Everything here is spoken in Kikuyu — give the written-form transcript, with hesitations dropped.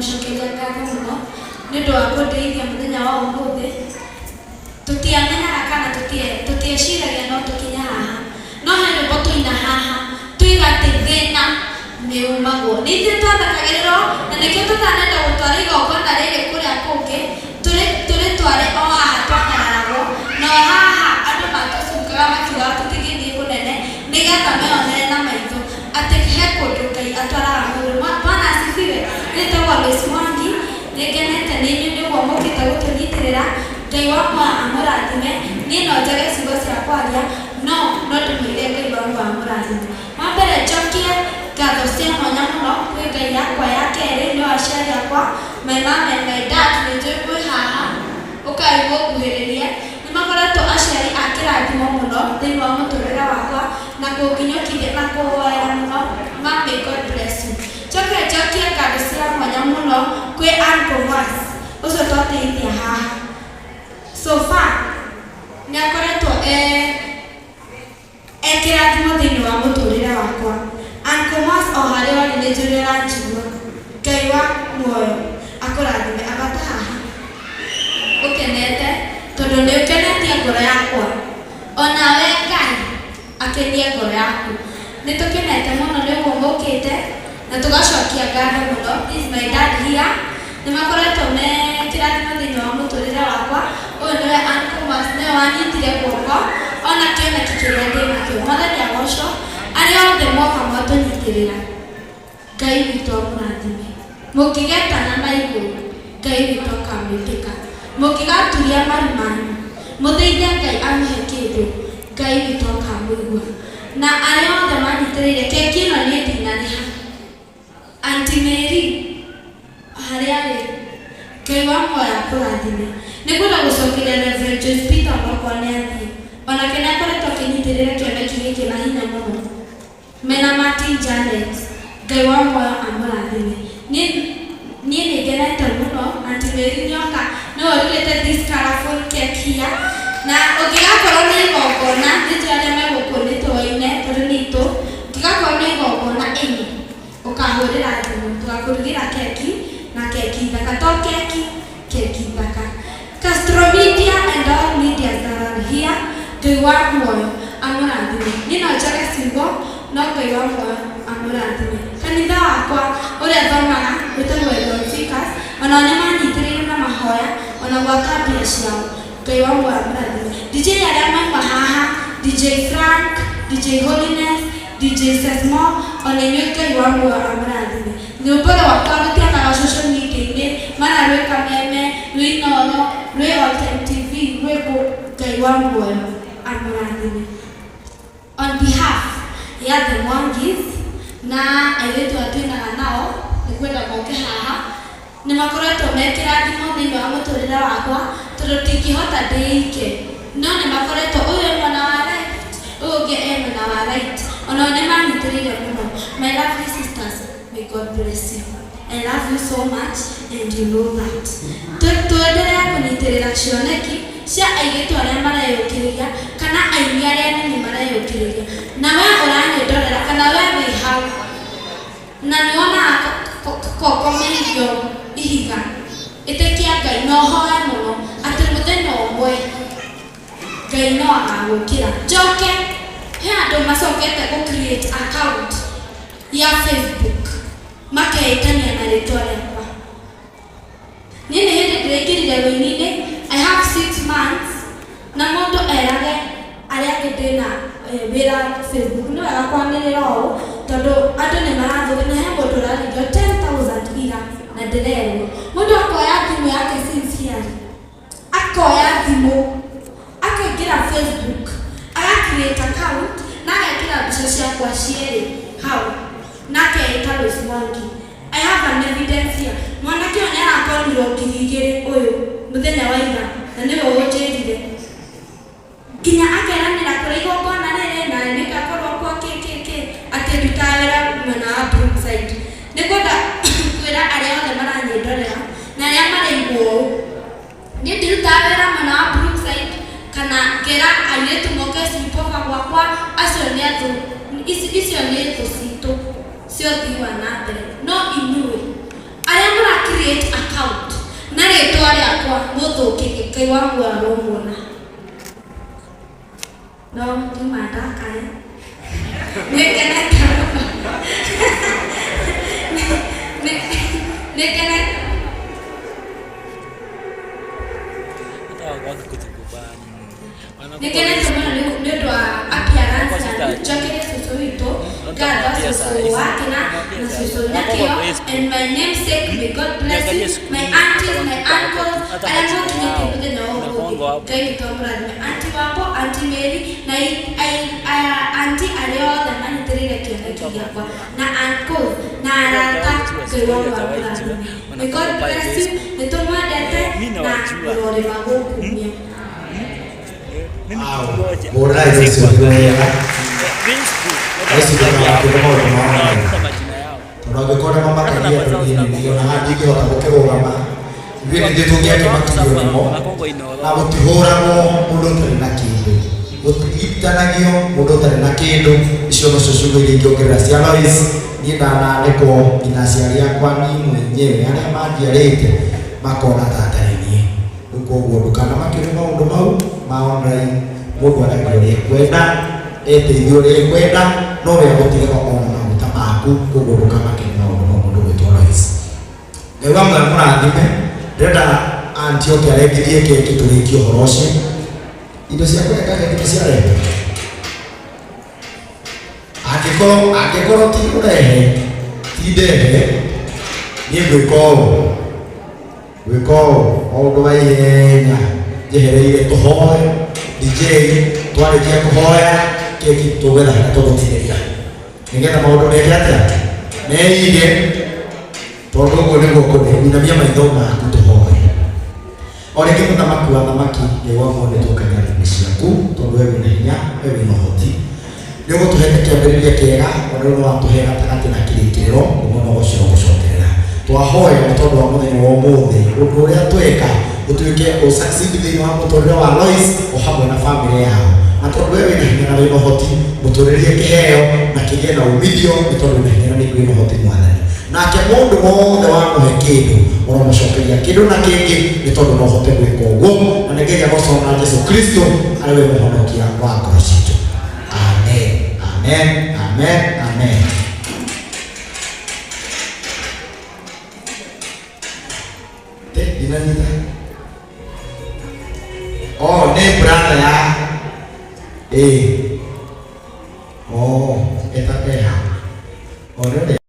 kũmũcokeria ngatho mũno nĩ ũndũ wa kũndeithia mũthenya wa ũmũthĩ. Tũtiamenyaga kana tũtieciragia no tũkinye haha. No he rwĩmbo tũina haha tuiga atĩ thĩna nĩ umagwo. Nĩ ithuĩ twathakagĩrĩrwo na nĩkĩo tũtanenda gũtwara igongona rĩrĩ kũrĩa kũngĩ, tũrĩtware o haha twanyararagwo na o haha andũ matũcungaga makiugaga tũtigĩthiĩ kũnene nĩgetha meyonere na maitho atĩ he kũndũ Ngai atwaraga mũndũ. Bwana asifiwe. Niĩ njĩtagwo Lois Mwangi, nĩ ngenete nĩ inyuĩ nĩ ũguo mũkĩte gũtũnyitĩrĩra. Ngai wa muoyo amũrathime. Niĩ no njage ciugo cia kwaria no no ndĩmwĩre Ngai wa muoyo amũrathime. Wa mbere njokie ngatho cia mwanya mũno kwĩ Ngai yakwa ya kerĩ nĩo aciari akwa, my mom and my dad, nĩ njũĩ mwĩ haha, ũkai mũnguhĩrĩrie. Nĩ makoretwo aciari a kĩrathimo mũno thĩinĩ wa mũtũrĩre wakwa na kũnginyũkithia na kũhoera mũno. Mum, may God bless you. Njoke njokie ngatho cia mwanya mũno kwĩ Uncle Mwas ũcio twateithia haha. So far nĩ akoretwo e e kĩrathimo thĩinĩ wa mũtũrĩre wakwa. Uncle Mwas o harĩa ũrĩ nĩ njũĩ nĩ ũranjigua. Ngai wa muoyo akũrathime. Ambata haha ũkenete tondũ nĩ ũkenetie ngoro yakwa. Onawe Ngai akenie ngoro yaku. Nĩ tũkenete mũno nĩ ũguo mũkĩte na tũgacokia ngatho mũno. This is my dad here. Nĩ makoretwo me kĩrathimo thĩinĩ wa mũtũrĩre wakwa. Ũyũ nĩwe Uncle Mwas, nĩwe wanyitire guoko ona kĩoneki kĩrĩa ndĩnakĩo. Mwathani agocwo. Arĩa othe moka mwatũnyitĩrĩra, Ngai witũ amũrathime. Mũngĩgetana na igũrũ, Ngai witũ akamwĩtĩka. Mũngĩgaturia maru manyu, mũthaithe Ngai amũhe kĩndũ, Ngai witũ akamũigua. Na arĩa othe manyitĩrĩire keki ĩno niĩ ndinarĩha. Auntie Mary harĩa arĩ, Ngai wa muoyo akũrathime. Nĩ ngwenda gũcokeria Reverend Joyce Peter onokorwo nĩ athiĩ. Onake nĩ akoretwo akĩnyitĩrĩra kĩoneki gĩkĩ na hinya mũno. Mena Martin Janet, Ngai wa muoyo amũrathime. Niĩ niĩ nĩ ngenete mũno, Auntie Mary nĩoka, nĩwe ũrugĩte this colorful cake here. Na ũngĩgakorwo na igongona, nĩ njũĩ arĩa me gũkũ nĩ tũwaine tondũ nĩ itũ, ũngĩgakorwo na igongona any, ũkahũrĩra thimũ, tũgakũrugĩra keki, na keki thaka, to keki, keki thaka. Castro Media and all medias that are here, Ngai wa muoyo amũrathime. Niĩ no njage ciugo, no Ngai wa muoyo amũrathime. Kanitha wakwa ũrĩa thomaga wĩtagwo Elon Seekers, onao nĩ manyitĩrĩire na mahoya, ona gwaka mbia ciao. Ngai wa muoyo amũrathime. DJ arĩa mauma haha, DJ Frank, DJ Holiness, DJ Sesmo, ona inyuĩ Ngai wa muoyo amũrathime. Rwĩmbo rwakwa rũtiagaga social media-inĩ, mara rwĩ Kameme, rwĩ Inooro, rwĩ All Time TV, rwĩ kũ, Ngai wa muoyo amũrathime. On behalf ya The Mwangis na airĩtu aya twĩnaga nao, nĩ ngwenda moke haha, nĩ makoretwo me kĩrathimo thĩinĩ wa mũtũrĩre wakwa, tondũ ndingĩhota ndĩ ike, no nĩ makoretwo, ũyũ e mwena wa left, ũyũ ũngĩ e mwena wa right, onao nĩ manyitĩrĩire mũno. My lovely sisters, may God bless you. I love you so much and you know that. Tũendelee kũnyitĩrĩra cioneki cia airĩtu arĩa mareyũkĩrĩria kana aini arĩa anini mareyũkĩrĩria. Na we ũranyĩndorera kana we wĩ hau na nĩ wonaga kokomeirio ihiga, ĩtĩkia Ngai na ũhoe mũno atĩ mũthenya ũmwe Ngai no agagũkĩra. Njoke he andũ macokete gũ create account ya Facebook makeĩtania na rĩtwa rĩakwa. Niĩ nĩ hĩndĩ ndĩraingĩrire wĩini-inĩ, I have 6 months, na mũndũ erage arĩa angĩ ndĩna wĩra Facebook. Nĩ wega kwanĩrĩra ũũ tondũ andũ nĩ marathũkia, na he mũndũ ũrarĩhio 10,000 ira na ndĩrerwo. Mũndũ akoya thimũ yake sincerely, akoya thimũ akaingĩra Facebook, aga create account na agekĩra mbica ciakwa cierĩ hau na akeĩta Lois Mwangi. I have an evidence here. Mwanake ũyũ nĩ arakonirwo 2000 ũyũ mũthenya wa ira na nĩwe ũnjĩrire. Nginya akeranĩra kũrĩa igongona rĩrĩ na nĩngakorwo kuo kĩ kĩ kĩ atĩ ndutaga wĩra mwena wa Brookside. Nĩ ngwenda kwĩra arĩa othe maranyĩndorera na arĩa maraigua ũũ, niĩ ndirutaga wĩra mwena wa Brookside kana ngera airĩtu moke sleepover gwakwa, acio nĩ athũ, icio nĩ thũ citũ cia ũthii wa na mbere. No inyuĩ arĩa mũra create Mũthũkĩrie Ngai wa muoyo aromuona. No ndiuma ndakare, nĩngenete mũno, nĩngenete. Nĩngenete mũno nĩ ũndũ wa appearance yanyu. Njokerie cũcũ witũ ngatho, cũcũ wa Kĩna na cũcũ Nyakĩo, and my namesake, may God bless you, my aunties, my uncles arĩa mũkinyĩtie mũthenya wa ũmũthĩ. Ngai witũ amũrathime, Auntie Wambo, Auntie Mary na auntie arĩa othe manyitĩrĩire kĩoneki gĩakwa na uncles na arata. Ngai wa amũrathime. May God bless you. Nĩ tũmwendete na mũrorĩma gũkumia. Hũrai ũcio wega. Aici ndũkamakĩre maũndũ ma online, tondũ angĩkorwo nĩ mamakagia andũ, niĩ nĩ ona haha ndingĩhota gũkĩrũgama. Ithuĩ nĩ ithuĩ tũngĩakĩmakirio nĩmo. Na gũtihũragwo mũndũ ũtarĩ na kĩndũ, gũtigitanagio mũndũ ũtarĩ na kĩndũ. Icio nocio ciugo iria ingĩongerera cia Lois. Niĩ ndananĩkwo nginya aciari akwa niĩ mwenyewe arĩa manjiarĩte makona ta atarĩ niĩ. Rĩu koguo ndũkanamakĩre maũndũ mau ma online. Mũndũ aragia ũrĩa ekwenda, eteithia ũrĩa ekwenda, no we agũtigaga ona maguta maku. Koguo ndũkamakĩre maũndũ mau, mũndũ gwĩtwo Lois. Ngai wa muoyo mũrathime. Ndĩrenda auntie oke arengithie keki tũrĩkie ũhoro ũcio. Indo cia kũrenga keki nĩ ciarehwo? Angĩkorwo ti ũrehe, ti ndehe, niĩ ngwĩka ũũ, gwĩka ũũ o ũndũ wa ihenya njehereire. Tũhoe DJ, twarĩkia kũhoya keki tũgetha harĩa tũgũtinĩria nĩgetha maũndũ meke atĩa, meige, tondũ ũguo nĩguo kũrĩ. Inamia maitho maku tũhoe. O rĩngĩ, Mũthamaki wa thamaki, Ngai wa muoyo, nĩtwoka nyario-inĩ ciaku, tondũ we wĩna hinya, we wĩna ũhoti. Nĩ ũgũtũhete kĩambĩrĩria kĩega, ona rĩu nĩ watũhe gatagatĩ na kĩrĩkĩrĩro. Ũguo no gũcira gũcokerera twahoya nĩ tondũ wa mũthenya wa ũmũthĩ, ũndũ ũrĩa tweka ũtuĩke ũsucceed thĩinĩ wa mũtũrĩre wa Lois o hamwe na famĩlĩ yao. Na tondũ we wĩna hinya na wĩna ũhoti, mũtũrĩrie kĩheo na kĩgĩe na umithio, nĩ tondũ wĩna hinya na nĩ wĩna ũhoti, Mwathani. Nake mũndũ wothe wamũhe kĩndũ, ũromũcokeria kĩndũ na kĩngĩ, nĩ tondũ no ũhote gwĩka ũguo. Na nĩ Ngai agocwo na Jesu Kristo arĩ we mũhonokia wa ngoro citũ. Amen, amen, amen, amen. Te, ndinanyita. Oh, nĩ brother ya ĩĩ. Oh, ĩtateha. Oh, nĩ ũrĩa.